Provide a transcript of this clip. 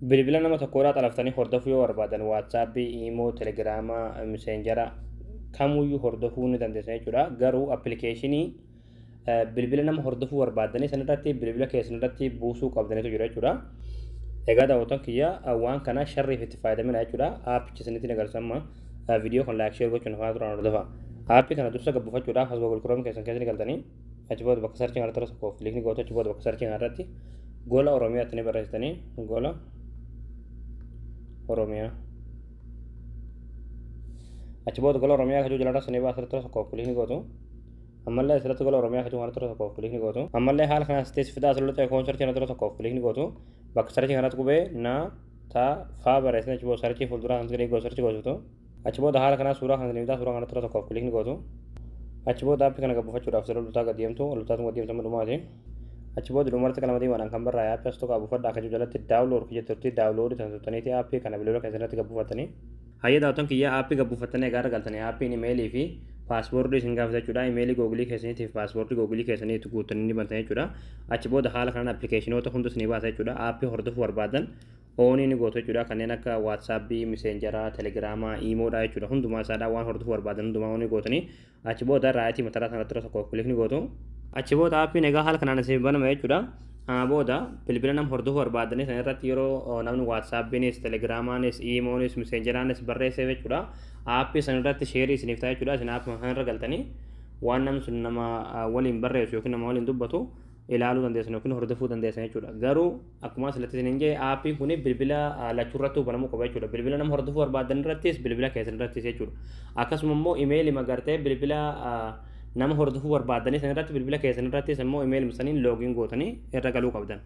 Bilbila nama tokkodhaa xalaftanii hordofuu yoo barbaadan, WhatsAppii, Imo, Telegrama, Messengera kamuyyuu hordofuu ni dandeessan jechuudha. Garuu appilikeeshinii bilbila nama hordofuu barbaadanii sanirratti bilbila keessan irratti buusuu qabdanitu jira jechuudha. Egaa daawwattoon kiyya, waan kana sharriif itti fayyadamina jechuudha. Aappicha isinitti agarsiisa amma. Viidiyoo kan like, share gochuun afaan turaan hordofa. Aappii kana dursa gabbuufachuudhaaf as Google Chrome keessan keessa ni galtanii, achi booda bakka searchii kanarratti tokkoof click ni gootu. Achi booda bakka searchii kanarratti Gola Oromiyaatti ni barreessitanii, Gola Oromiyaa. Achi booda Gola Oromiyaa kajuu jalarra sanii baasa irratti tokkoof click ni gootu. Ammallee asirratti Gola Oromiyaa kajuu kanarratti tokkoof click ni gootu. Ammallee haala kanaan sitti fidaa, asirratti icon searchii kanarratti tokkoof click ni gootu. Bakka searchii kanarratti qubee na ta faa barreessanii, achi booda searchii fuulduraa kan click gootu, searchii gootu. Achi booda haala kanaa suuraa kana fidaa, suuraa kanarratti tokkoof click ni gootu. Achi booda aappii kana gabbuufachuudhaaf sirra loltaa gad deemtu, loltaatu gad deemtu dhumaati. Achi booda dhumarratti qalama diimaadhaan kan barraa'e aappii as tokko buufadhaa akka jiru jalatti download jettutti download kan tuttaniiti aappii kana bilbila keessan irratti gabbuufattanii. Hayyee daawwattoon kiyya, aappii gabbuufattanii egaa galtanii, aappiin imeelii fi passwordii isin gaafata jechuudha. Imeelii Googleii keessaniitiif passwordii Googleii keessaniitti guuttanii ni bantan jechuudha. Achi booda haala kanaan appilikeeshinoota hunda isinii baasa jechuudha. Aappii hordofuu barbaadan onii ni gootu jechuudha. Kanneen akka WhatsAppii, Messengeraa, Telegramaa, Imodha jechuudha. Hundumaa isaadhaa waan hordofuu barbaadan hundumaa onii gootanii, achi booda rightii mataraa sanatti tokko click ni gootu. Achi booda aappiin egaa haala kanaan isin banama jechuudha. Booda bilbila nama hordofuu barbaadanii san irratti yeroo namni WhatsAppiinis, Telegramaanis, Imoonis, Messengeraanis barreessee jechuudha. Aappii san irratti shareii isiniif ta'a jechuudha. Isin aappii kana irra galtanii waan namni sun nama waliin barreessu yookiin nama waliin dubbatu ilaaluu dandeessan yookiin hordofuu dandeessan jechuudha. Garuu akkuma asirratti isiniin jee, aappiin kun bilbila lachuu irratti banamuu qaba jechuudha. Bilbila nama hordofuu barbaadan irrattis, bilbila keessan irrattis jechuudha. Akkasuma immoo imeelii magartee bilbila nama hordofuu barbaadanii san irratti, bilbila keessan irrattis immoo imeelii saniin login gootanii irra galuu qabdan.